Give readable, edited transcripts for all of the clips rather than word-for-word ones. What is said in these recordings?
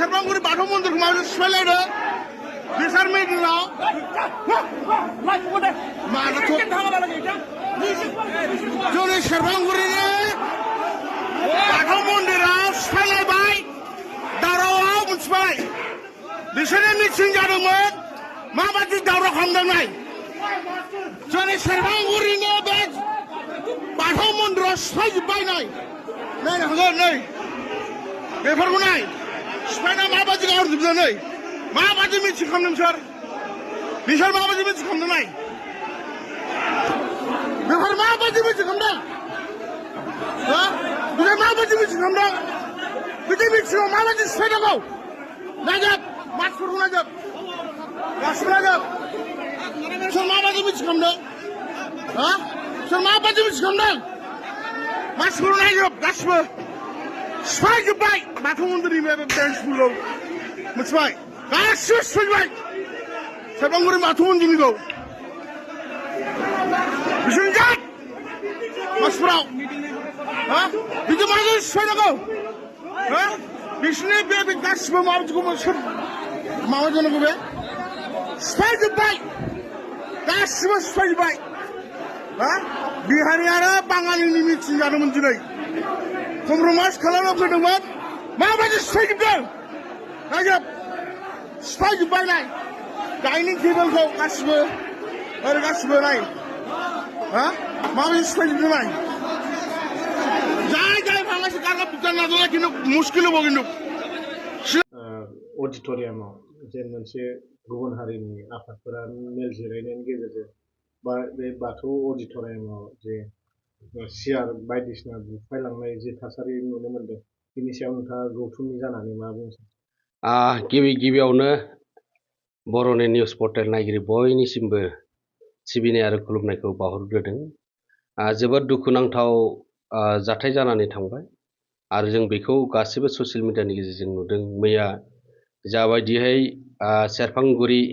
सेरफांगुरि बाथौ मन्दिरखौ माबोरै सिफायलायदों बिसार मेडियाव जोंनि सेरफांगुरिनि बाथौ मन्दिरा सिफायलायबाय दावरावआव मोनथिबाय बिसोरनि मिटिं जादोंमोन माबायदि दावराव खालामदों नाय जोंनि सेरफांगुरिनि बे बाथौ मन्दिरा सिफायजोब्बाय नायनो हागोन नै बेफोरखौ नाय सिफायना माबायदि गाहरजोबदों नै माबायदि मिटिं खालामदों बिसोर माबायदि मिटिं खालामदों नाय बेफोर माबायदि मिटिं खालामदों बिसोर माबायदि मिटिं खालामदों बिदि मिटिङाव माबायदि सिफायनांगौ नायजोब मानसिफोरखौ नायजोब गासिबो नायजोब सोर माबायदि मिटिं खालामदों सोर माबायदि मिटिं खालामदों मानसिफोरखौ नायजोब गासिबो सिफायजोब्बाय बाथौ मन्दिरनि बे बेन्सफोरखौ मिथिबाय गासिबो सिफायजोब्बाय सेरफांगुरि बाथौ मन्दिरनिखौ बिसोरनि जात मानसिफोराव बिदि माजों सिफायनांगौ बिसोरनि बे गासिबो माबायदिखौ सोर माबा जानांगौ बे सिफायजोब्बाय गासिबो सिफायजोब्बाय बिहारि आरो बाङालिनि मिटिं जादोंमोन दिनै कमप्रमाइज खालामना फैदोंमोन माबायदि सिफायजोबदों नायजोब सिफायजोब्बाय नाय डाइनिं टेबोलखौ गासिबो ओरै गासिबो नाय माबायदि सिफायजोबदों नाय जाय जाय भाङासो गारना बुजान नाजानाय खिन्थु मुस्किल होबाव खिन्थु अडिट'रियामाव जे मोनसे गुबुन हारिनि आफादफोरा मेल जिरायनायनि गेजेरजों बा बे बाथौ अडिट'रियामाव जे सियार बायदिसिना बुफायलांनाय जे थासारि नुनो मोनदों बिनि सायाव नोंथाङा गौथुमनि जानानै मा बुंनो सानो? गिबियावनो बर'नि निउस पर्टेल नायगिरि बयनिसिमबो सिबिनाय आरो खुलुमनायखौ बावहरग्रोदों। जोबोद दुखुनांथाव जाथाय जानानै थांबाय आरो जों बेखौ गासिबो ससियेल मिडियानि गेजेरजों नुदों। मैया जाबायदिहाय सेरफांगुरि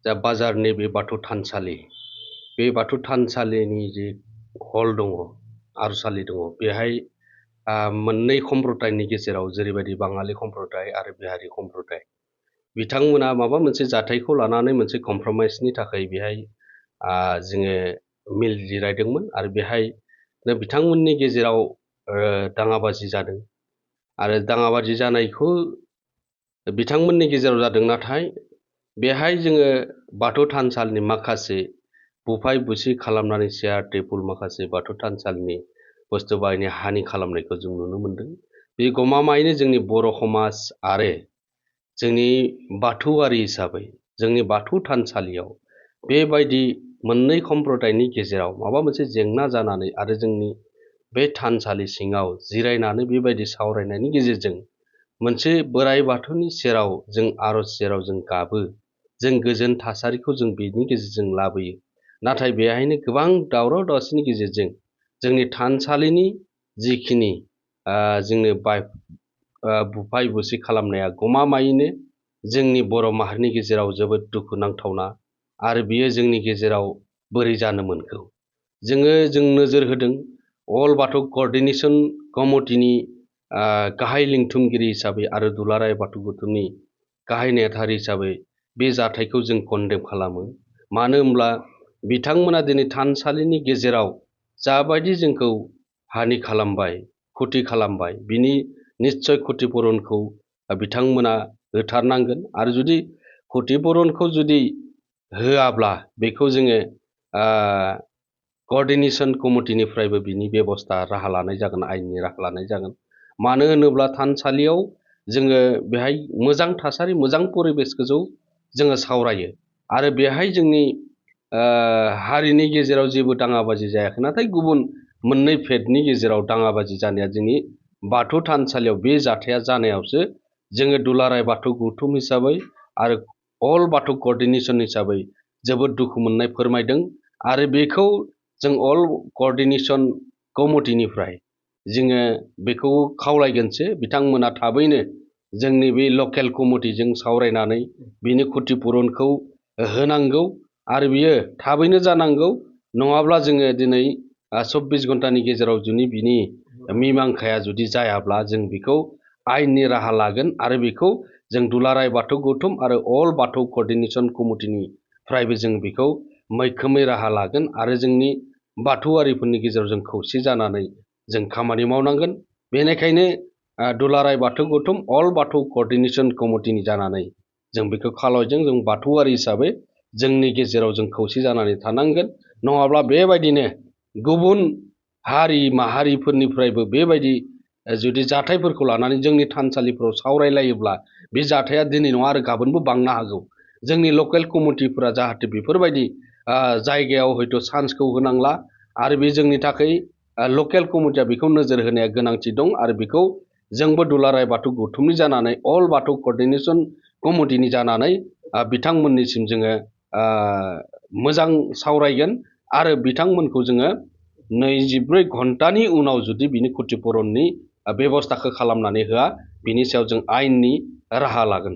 जा बाजारनि बे बाथौ थानसालि बे बाथौ थानसालिनि जे हल दङ आर'जसालि दङ बेहाय मोननै सम्प्रदायनि गेजेराव जेरैबायदि बाङालि सम्प्रदाय आरो बिहारि सम्प्रदाय बिथांमोना माबा मोनसे जाथायखौ लानानै मोनसे कमप्रमाइसनि थाखाय बेहाय जोङो मिल जिरायदोंमोन आरो बेहाय बिथांमोननि गेजेराव दाङाबाजि जादों आरो दाङाबाजि जानायखौ बिथांमोननि गेजेराव जादों। नाथाय बेहाय जोङो बाथौ थानसालिनि माखासे बुफाय बुसि खालामनानै चेयार टेबोल माखासे बाथौ थानसालिनि बुस्थु बाहायनाय हानि खालामनायखौ जों नुनो मोनदों। बे गमामायैनो जोंनि बर' समाज आरो जोंनि बाथौआरि हिसाबै जोंनि बाथौ थानसालियाव बेबायदि मोननै सम्प्रदायनि गेजेराव माबा मोनसे जेंना जानानै आरो जोंनि बे थानसालि सिङाव जिरायनानै बेबायदि सावरायनायनि गेजेरजों मोनसे बोराइ बाथौनि सेराव जों आर'ज सेराव जों गाबो जों गोजोन थासारिखौ जों बेनि गेजेरजों लाबोयो। नाथाय बेहायनो गोबां दावराव दावसिनि गेजेरजों जोंनि थानसालिनि जिखिनि जोंनो बुफाय बुसि खालामनाया गमामायैनो जोंनि बर' माहारिनि गेजेराव जोबोद दुखुनांथावना आरो बियो जोंनि गेजेराव बोरै जानो मोनखो जों नोजोर होदों। अल बाथौ क'र्डिनेशन कमिटिनि गाहाय लिंथुमगिरि हिसाबै आरो दुलाराय बाथौ गौथुमनि गाहाय नेहाथारि हिसाबै बे जाथायखौ जों कन्डेम खालामो। मानो होनब्ला बिथांमोना दिनै थानसालिनि गेजेराव जाबायदि जोंखौ हानि खालामबाय क्षति खालामबाय बिनि निस्सय क्षतिपुरनखौ बिथांमोना होथारनांगोन आरो जुदि क्षतिपुरनखौ जुदि होआब्ला बेखौ जोङो क'र्डिनेशन कमिटिनिफ्रायबो बिनि बेबस्था राहा लानाय जागोन, आयेननि राहा लानाय जागोन। मानो होनोब्ला थानसालियाव जोङो बेहाय मोजां थासारि मोजां परिबेसखौ जोङो सावरायो आरो बेहाय जोंनि हारिनि गेजेराव जेबो दाङाबाजि जायाखै। नाथाय गुबुन मोननै फेदनि गेजेराव दाङाबाजि जानाया जोंनि बाथौ थानसालियाव बे जाथाया जानायावसो जोङो दुलाराय बाथौ गौथुम हिसाबै आरो अल बाथौ क'र्डिनेशन हिसाबै जोबोद दुखु मोननाय फोरमायदों आरो बेखौ जों अल क'र्डिनेशन कमिटिनिफ्राय जोङो बेखौ खावलायगोनसो बिथांमोना थाबैनो जोंनि बे लकेल कमिटिजों सावरायनानै बिनि क्षतिपुरनखौ होनांगौ आरो बियो थाबैनो जानांगौ। नङाब्ला जोङो दिनै 24 घन्टानि गेजेराव जुदि बिनि मिमांसाया जुदि जायाब्ला जों बेखौ आयेननि राहा लागोन आरो बेखौ जों दुलाराय बाथौ गौथुम आरो अल बाथौ क'र्डिनेशन कमिटिनिफ्रायबो जों बेखौ मैखोमै राहा लागोन आरो जोंनि बाथौआरिफोरनि गेजेराव जों खौसे जानानै जों खामानि मावनांगोन। बेनिखायनो दुलाराय बाथौ गौथुम अल बाथौ क'र्डिनेशन कमिटिनि जानानै जों बेखौ खावलायदों। जों बाथौआरि हिसाबै जोंनि गेजेराव जों खौसे जानानै थानांगोन। नङाब्ला बेबायदिनो गुबुन हारि माहारिफोरनिफ्रायबो बेबायदि जुदि जाथायफोरखौ लानानै जोंनि थानसालिफोराव सावरायलायोब्ला बे जाथाया दिनै नङा आरो गाबोनबो बांनो हागौ। जोंनि लकेल कमिटिफोरा जाहाथे बेफोरबायदि जायगायाव हयथ' चान्सखौ होनांला आरो बे जोंनि थाखाय लकेल कमिटिया बेखौ नोजोर होनाया गोनांथि दं आरो बेखौ जोंबो दुलाराय बाथौ गौथुमनि जानानै अल बाथौ क'र्डिनेशन कमिटिनि जानानै बिथांमोननिसिम जोङो मोजां सावरायगोन आरो बिथांमोनखौ जोङो 24 घन्टानि उनाव जुदि बिनि क्षतिपुरननि बेबस्थाखौ खालामनानै होआ बिनि सायाव जों आयेननि राहा लागोन।